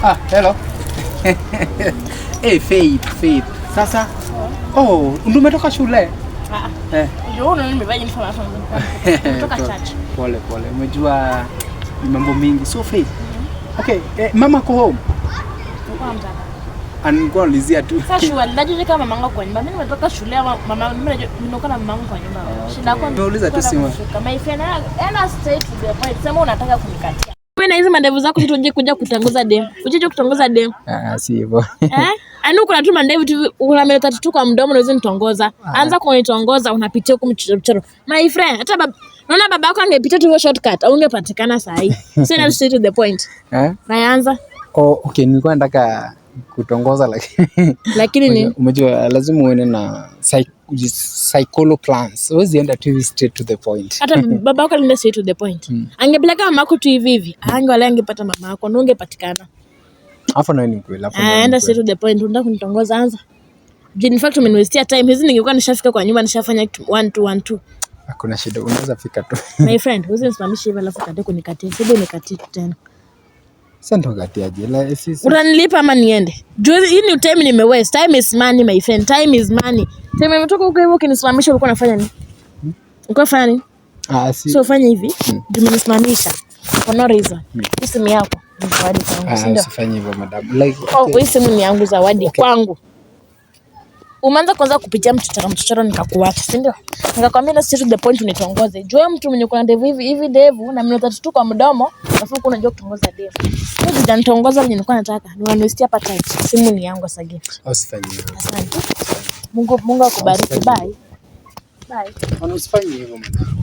Ah, hello. Hey, Faith, Faith. Sasa? Oh, ndio umetoka shule? Ah. Eh. Ndio unaona nimevaa uniform hapa. Kutoka church. Pole pole. Umejua ni mambo mingi. So Faith. Okay, mama ko home. Nilikuwa mtaka. Anikuwa naulizia tu. Sasa shule, najua kama mamangu kwa nyumba. Mimi nimetoka shule ama mama mimi najua nimekuwa na mamangu kwa nyumba. Shida yako ni Nimeuliza tu simu. My friend, ena straight to the point. Sema unataka kunikatia. Wewe na hizi mandevu zako tu uje kuja kutanguza dem. Uje kutongoza dem. Ah, si hivyo. Eh? Ani kuna tu mandevu tu una meno tatu tu kwa mdomo unaweza nitongoza. Anza kunitongoza unapitia huku mchoro mchoro. My friend, hata naona baba yako angepitia tu hiyo shortcut au ungepatikana saa hii. So now straight to the point. Eh? Naanza. Oh, okay, nilikuwa nataka kutongoza lakini Lakini ni umejua lazima uende na psycholo plans. Huwezi enda tu hivi straight to the point. Hata baba yako alienda straight to the point. Angepeleka mama yako tu hivi hivi, ange wala angepata mama yako na ungepatikana. Hapo nayo ni kweli, hapo nayo ni Enda kweli. straight to the point, unataka kunitongoza anza. In fact umeniwastia time. Hizi ningekuwa nishafika kwa nyumba nishafanya kitu 1 2 1 2. Hakuna shida, unaweza fika tu. My friend, huwezi nisimamisha hivi alafu ukate kunikatia. Sasa nikatie tena. Sasa ndo katiaje? La, si Utanilipa ama niende? Juu hii ni time nime waste. Time is money, my friend. Time is money. Time imetoka huko hivyo ukinisimamisha ulikuwa unafanya nini? Ulikuwa unafanya nini? Ah, si. So fanya hivi, juu umenisimamisha for no reason. Hii simu yako ni zawadi kwangu, si Ah, ndio? usifanye hivyo madam. Like, Oh, okay. hii simu ni yangu zawadi kwangu. Umeanza kwanza kupitia mchochoro mchochoro nikakuacha, si ndio? Nikakwambia na straight to the point unitongoze. Juu wewe mtu mwenye kuna ndevu hivi hivi ndevu na meno tatu tu kwa mdomo, alafu uko unajua kutongoza ndevu. Wewe hujanitongoza vile nilikuwa nataka. Ni unaniwastia hapa time. Simu ni yangu as a gift. Usifanye hivyo. Asante. Mungu Mungu akubariki. Bye. Bye. Usifanye hivyo madam.